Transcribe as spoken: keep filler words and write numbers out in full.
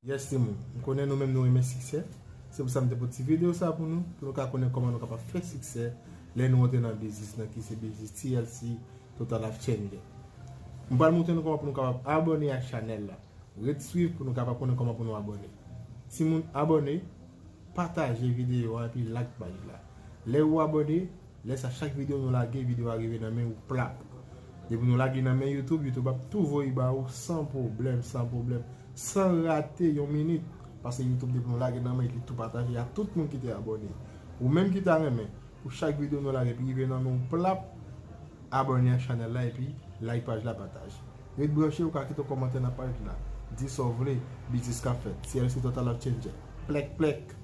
Yes timoun, m konnen nou menm nou renmen siksè. Se pou sa m te pote ti videyo sa pou nou, pou nou ka konnen kòman nou kapab fè siksè lè nou antre nan biznis nan ki se biznis T L C, Total Life Change. M pral montre nou kòman pou nou kapab abòne ak chanèl la. Ret swiv pou nou kapab konnen kòman pou nou abòne. Timoun, abòne, pataje videyo a epi like paj la. Lè ou abòne, lè sa chak videyo nou lage, videyo a rive nan men ou plap. Depi nou lage nan men YouTube, YouTube ap tou voye ba ou san pwoblèm, san pwoblèm, san rate yon minit. Paske YouTube depi nou lage nan men li tou pataje a tout moun ki te abòne. Ou menm ki ta renmen pou chak videyo nou lage epi rive nan men ou plap, abòne ak chanèl la epi like paj la, pataje. Ret branche, ou ka kite yon kòmantè nan paj la. Di sa w vle, biznis ka fèt. T L C Total Life Change. Plèk plèk.